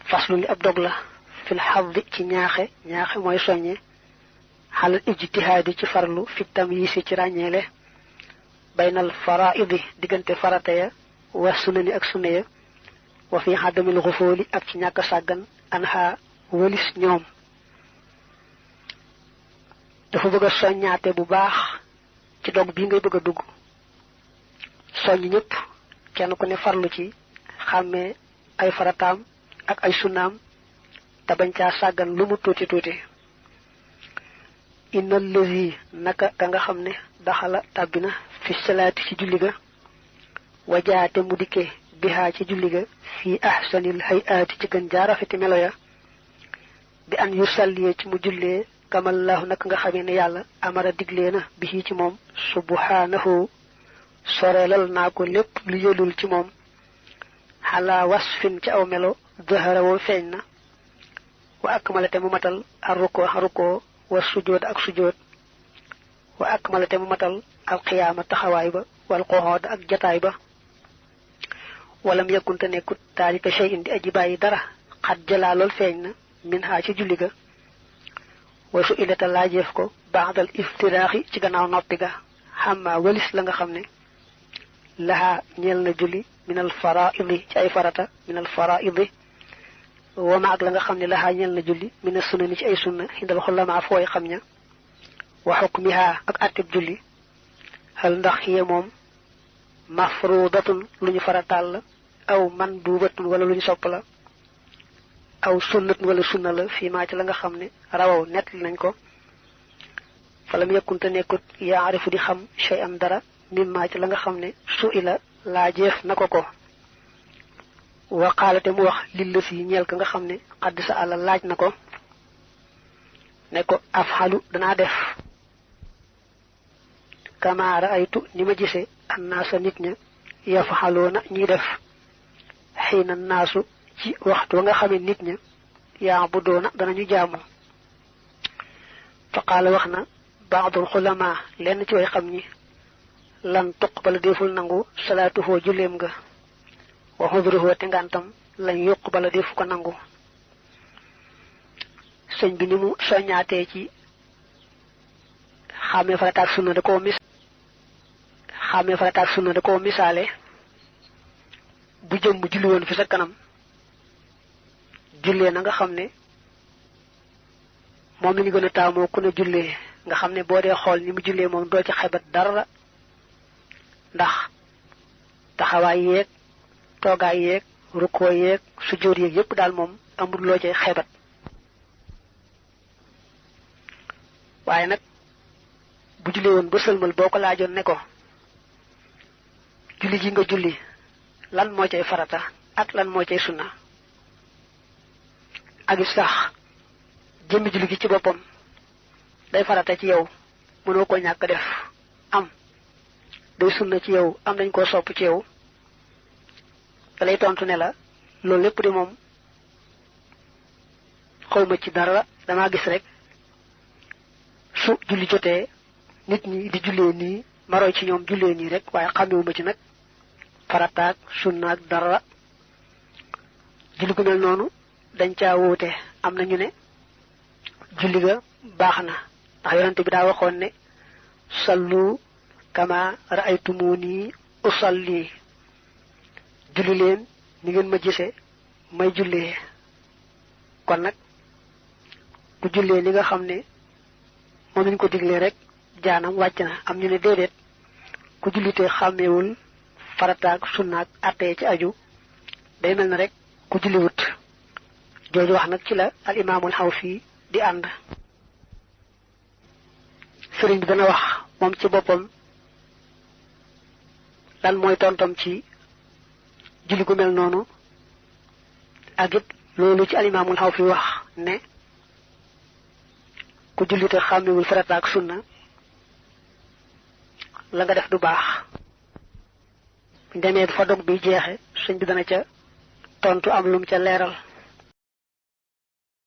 faslu li ab dog la fil xaddi ci ñaaxe mooy soññe xalal ijtihaadi ci farlu fi tamyiisi ci ràññeele baynal faraidi diggante farata ya wa sunani ak sunna ya wa fi xaddamil xufooli ak ci ñàkk sàggan anha wëlis ñoom. dafa bëgg a soññaate bu baax ci dog bii ngay bëgg a dugg soññ ñëpp kenn ku ne farlu ci xàmmee ay farataam ak ay sunnaam te bañ caa sàggan lu mu tuuti tuuti. innal lazi naka ka nga xam ne daxala tàbbina fi salaati ci julli ga wajaate mu dikkee bihaa ci julli ga fii ahsanil hayaati ci gën jaarafeti melo ya bi an yusalliye ci mu jullee kamallahu naka nga xamee ne yàlla amara diglee na bi ci moom subhanahu soreelal naa ko lépp lu yëlul ci moom xalaa wasfin ci aw melo zahara woo feeñ na wa akmalate mu matal ar rukkoo wa sujood ak sujood wa akmalate mu matal al qiyaama taxawaay ba wal qoxood ak jataay ba walam yakkunte nekkut taalika shay'in di aji bàyyi dara xat jalaa lool feeñ na min haa ci julli ga wa su ilata laajeef ko ba'dal iftiraaxi ci gannaaw noppi ga xamma walis la nga xam ne lahaa ñeel na julli minal faraidi ci ay farata minal faraidi wama ak la nga xam ne lahaa ñeel na julli mina sunani ci ay sunna xindal xulamaa fooy xam ña wa xukmihaa ak attib julli xal ndax xiye moom mafrudatun lu ñu farataal la aw mandubatun wala lu ñu sopp la aw sunnatun wala sunna la fii maa ci la nga xam ne rawaw nett nañ ko falam yakkunte nekkut yaarifu di xam shay'an dara mimmaa ci la nga xam ne su ila laajeef na ko waqaalate mu wax lilla si ñeel ka nga xam ne xadd sa àlla laaj na ko ne ko afxalu danaa def kama raaytu ni ma gise annaasa nit ña yafaxaloona ñuy def xiina naasu ci waxtu wa nga xamee nit ña yaa bu doona danañu jaamu fa qaala wax na baadul xulamaa lenn ci way xam ñi lan tuqbala deful nangu salaatuhoo julleem nga wa xudruhoo te ngantam lañ yuqbala defu ko nangu. sëñ bi ni mu soññaatee ci xàmmee farata ak sunna da koo misaale bu jëm julli woon fi sa kanam jullee na nga xam ne moom la ñu gën a taamoo ku ne jullee nga xam ne boo dee xool ni mu jullee moom doo ci xebat dara ndax taxawaay yeeg toogaay yeeg rukkoo yeeg sujjóot yeeg yépp daal moom amul loo cay xebat. waaye nag bu jullee woon ba sëlmal boo ko laajoon ne ko julli ji nga julli lan moo cay farata ak lan moo cay sunna ak sax jëmmi julli gi ci boppam day farata ci yow mënoo ko ñàkk def am day sunna ci yow am dañ koo sopp ci yow da lay tontu ne la loolu lépp di moom xawma ci dara damaa gis rek su julli jotee nit ñi di jullee nii maroy ci ñoom jullee nii rek waaye xàmmewuma ci nag farataak sunnaak dara. julli gu mel noonu dañ caa wóote am na ñu ne julli ga baax na ndax yonente bi daa waxoon ne sallu kama ra'aytumuni usalli julli leen ni ngeen ma gise may jullee. kon nag bu jullee li nga xam ne moom lañ ko diglee rek jaanam wàcc na. am ñu ne déedéet ku jullitee xàmmeewul farataak sunnaak attee ci aju day mel na rek ku julliwut. jooju wax nag ci la al imaamul Xawfi di ànd. sëriñ bi dana wax moom ci boppam lan mooy tontom ci julli gu mel noonu ak it loolu ci al imaamul Xawfi wax ne ku jullite xàmmewul farata ak sunna la nga def du baax. buñ demee fa dog bi jeexe sëñ bi dana ca tontu am lum ca leeral.